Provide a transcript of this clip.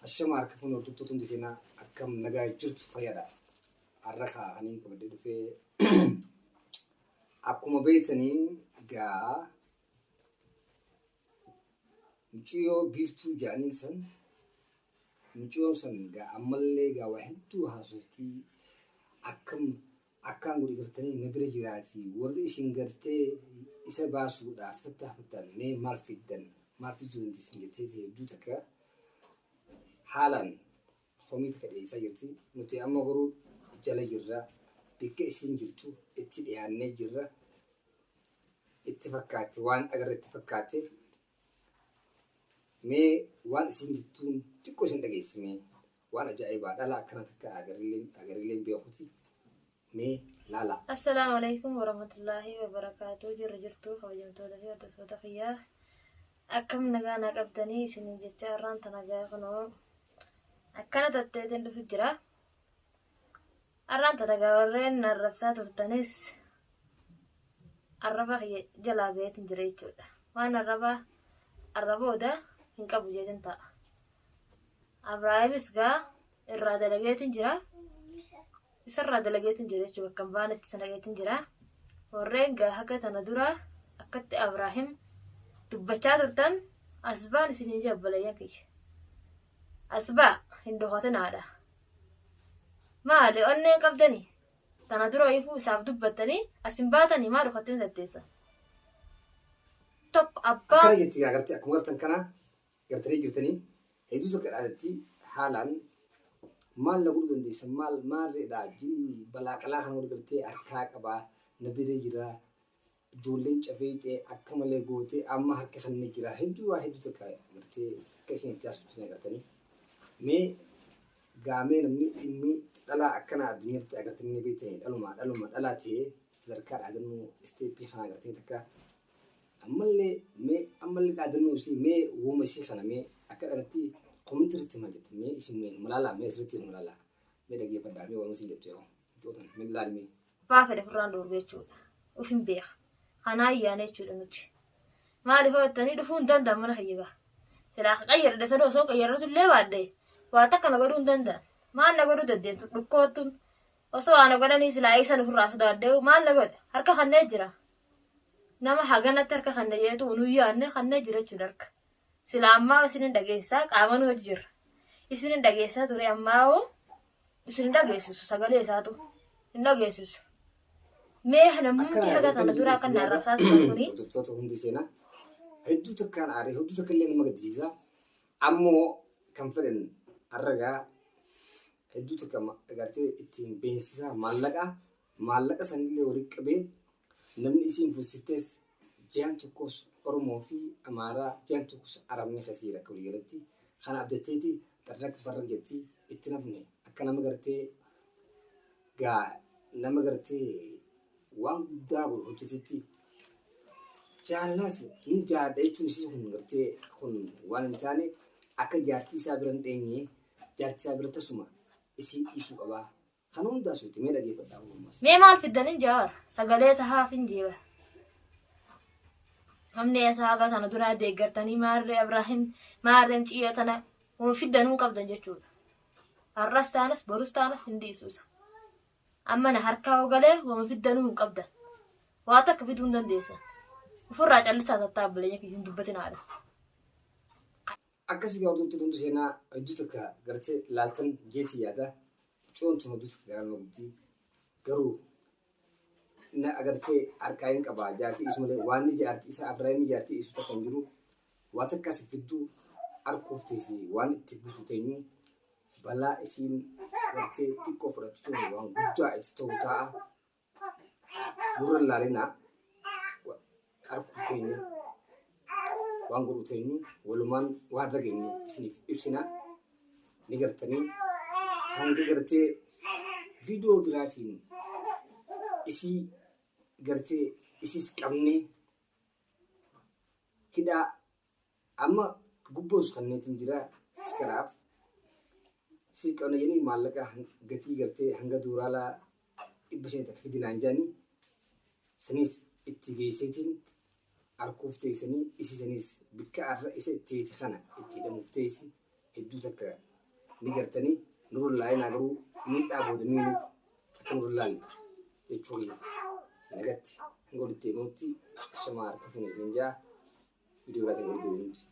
Hashama harka fuune hordoftoota hundi seenaa akkam nagaa jirtu fayyada. Har'a kaa'anii qabadee dhufee akkuma beektaniin gaa mucayyoo biiftuu jedhanii san mucayyoon san gaa ammallee gaa waa hedduu haasoftii akkam akkaan godhi gartanii na bira jiraati warri isin gartee isa baasuudhaaf tattaafattan mee maal fiddan maal fiduu dandeessan jetteeti hedduu takka haalaan komii takka dhiyeessaa jirti. Nuti amma garuu jala jirra. Bakka isiin jirtu itti dhiyaannee jirra. Itti fakkaatte waan agarre itti fakkaatte mee waan isiin jettuun xiqqoo isin dhageessime waan ajaa'ibaa dhala akkana takka agarillee beekuti mee laala. Assalaamu alaikum warahmatullaahi wabarakaatu. Jirra jirtu kabajamtoota fi hordoftoota kiyyaa. Akkam nagaa naa qabdanii isiniin jecha har'aan tana gaa kunoo akkana tatteetiin dhufu jira. Har'aan tana gaa warreen arrabsaa turtanis arraba kiyya jalaa baheetiin jira jechuudha. Waan arraba arrabooda hin qabu jeetiin ta'a. Abraahimis gaa irraa dalageetiin jira. Isarraa dalageetiin jira jechuudha bakka hin baanetti isa naqeetiin jira. Warreen gaa haga tana dura akkatti Abraahim dubbachaa turtan asbaan isiniin jee obboleeyyan kiyya. Asbaa hin dhokatinaadha. Maali onneen qabdanii? Tana dura ifuu isaaf dubbattanii as hin baatanii maa dhokattanii tatteessan? Tokko abbaa Akkana jetti gaa gartee akkuma gartan kana gartanii jirtanii hedduu takka dhaadatti haalaan maal na godhuu dandeessan maal maalreedha jinni balaa qalaa kana wal gartee harkaa qabaa na bira jira ijoolleen cafeexee akka malee gootee amma harka kan jira hedduu waa hedduu takka gartee akka isheen itti haasoftu ni agartanii mee gaamee namni dhimmi dhalaa akkana addunyaatti agartanii ni beektanii dhaluma dhaluma dhalaa ta'ee sadarkaa dhaadannoo isteeppii kana agartanii takka ammallee mee ammallee dhaadannoo isii mee wooma isii kana mee akka dhalatti kominti irratti maal jette mee isin mee malaalaa mee asirratti malaalaa mee dhageeffadhaa mee waanuma isin jettu yoo jootan mee laali mee. Abbaa fedhe ofirraan dhoorgu jechuudha. Uf hin beeka. Kanaa ayyaana jechuudha nuti. Maaliif jettanii dhufuu hin danda'an mana kiyya gaa. Silaa akka qayyadhe sana osoo qayyarratu illee baadhe waa takka na godhuu hin danda'an. Maal na godhuu dandeettu dhukkoottun osoo waa na godhanii silaa eessan ofirraa sodaadhe maal na godha harka kannee jira. Nama haganatti harka kanne jedhetu nu yaanne kannee jira jechuudha harka. Silaa ammaa isin hin dhageessisaa qaama nu hojii jirra. Isin hin dhageessisaa ture ammaa hoo isin hin dhageessisu sagalee isaatu hin dhageessisu. Mee namumti haga tana duraa kan na arrabsaa turan kuni Hordoftoota hundi seenaa hedduu takkaan aaree hedduu takka illee nama gaddisiisa. Ammoo kan fedhan har'a hedduu takka gartee ittiin beensisaa maallaqa maallaqa sanillee walitti qabee namni isiin fuusiftes ji'aan tokkos Oromoo fi Amaaraa ji'aan tokkos Arabni keessa jira akka waliigalatti. Kana abdatteeti xarraq barra jetti itti nafne akka nama gartee gaa nama gartee waan guddaa godhu hojjetetti jaalalaas ni jaaladha jechuun isii kun gartee kun waan hin taane akka jaartii isaa bira hin dheenye jaartii isaa bira tasuma isii dhiisuu qabaa. Kana hundaa suuti mee dhageeffadhaa ammas. Mee maal fiddanin jaawar sagalee tahaaf hin jeeba. Namni isaa haga tana duraa deeggartanii maarree Abraahim maarree ciyyoo tana waan fiddanuu qabdan jechuudha. Har'as taanas borus taanas hin dhiisu isa. Amma na harkaa galee waan fiddanuu hin qabdan. Waa takka fiduu hin dandeessan. Ofirraa callisaa tattaabbilee hin dubbatinaadha. Akkasii gaa hordoftoota hundi seenaa hedduu takka gartee laaltan jeetii yaada. Coontu hedduu takka garaa nama gubdii. Garuu na agartee harkaa hin qabaa jaartii isu malee waan ni jaartii isaa Abrahaamii jaartii isu takka hin jiru. Waa takka si fidduu arkuuf teessi waan itti buusu teenyu balaa isiin gartee xiqqoo fudhattu tun waan guddaa itti ta'u taa'a. Gurra laalinaa arguuf teenya waan godhu teenyu walumaan waan dhageenye isiniif ibsina ni gartanii hanga gartee viidiyoo biraatiin isii gartee isis qabnee hidhaa amma gubboos kanneetiin jira iskaraaf si qabna jedhanii maallaqa gatii gartee hanga duuraalaa 500 takka fidinaan jedhanii sanis itti geesseetiin arkuuf teessanii isi sanis bikka arra isa itti heete kana itti hidhamuuf teessi hedduu takka Ni gartanii nurra laalinaa garuu miidhaa booda miidhuuf akka nurra laalle jechuu kiyya. Nagatti hanga walitti deebinutti shamaa harka fuune isin jaa viidiyoo biraatiin walitti deebinutti.